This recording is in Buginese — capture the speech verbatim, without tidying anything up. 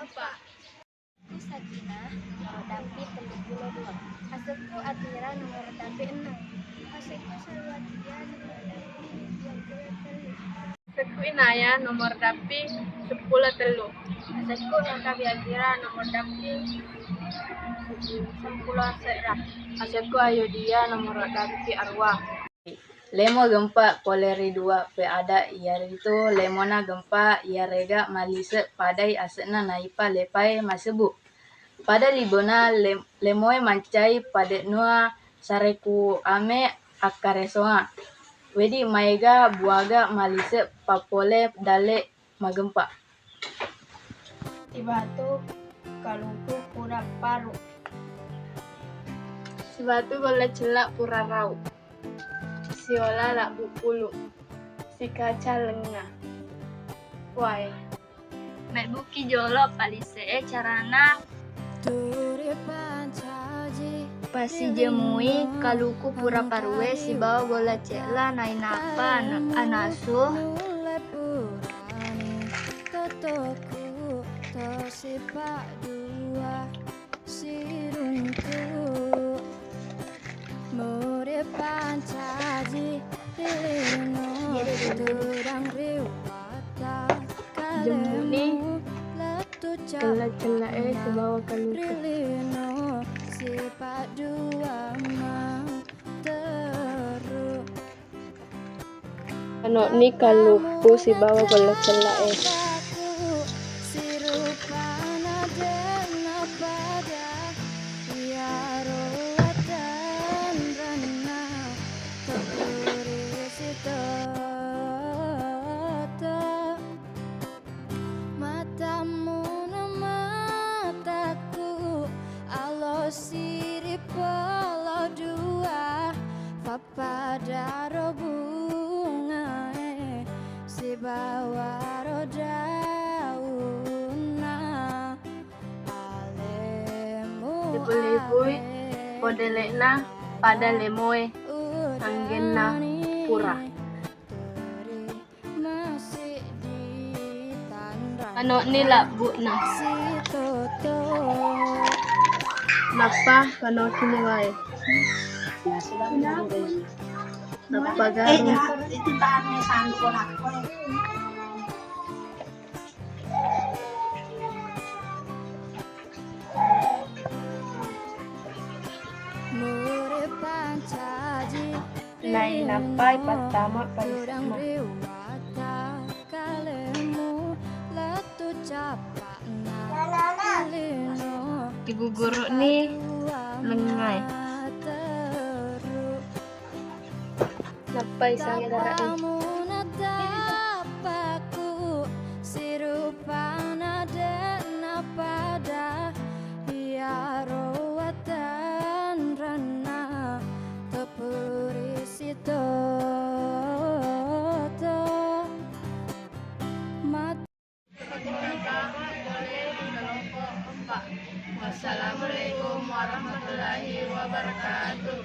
Asekku Sakinah, nomor dampi telluppulo dua. Asekku Atira, nomor dampi enneng. Asekku Salwatia, nomor dampi duappulo tellu. Asekku Inaya, nomor dampi seppulo tellu. Asekku Nurkafiatia, nomor dampi seppulo seddua. Asekku Ayodia, nomor dampi arua. Lemo gempa pole ri dua peada, iaritu lemona gempa iarega malise padai ase'na naipa lepae masebbu. Pada libona lem-, lemoe mancai pade'nua sareku ame akkaresoa. Wedi maega buaga malise papole dalle magempa. Sibatu kaluku pura paru. Sibatu bolla cella pura rau. Siola labbu pulu. Sikaca lenga. Wae. Mebbuki jolo palise'e carana. Turi pancaji. Pasijemui kaluku pura parue sibawa bola cella nainappa ana-, anasu. Mulle purani totoku to sipaddua siruntu. Muri pancaji ri lino tudang ri watta. Jemmuni kalemu lettu cella-cella e sibawa kaluku. Ri lino sipaddua matteru. Mano'ni kaluku sibawa bolla cella e. Matamu na mataku, alo siri polo dua, pappadaro bungae, sibawaro daunna, alemu. Ibu-ibui, podele'na pada lemoe, anggenna pura. Mano'ni labbu'na. Nappa panokini wae. Nappa garu. Nainappai pattama palise'na. Iguguru'ni lengngae. Nappai sanggara'i. Tappaku sirupana de'na pada, iyaro watanranna tepuri sitoto. Mat- Wassalamualaikum warahmatullahi wabarakatuh.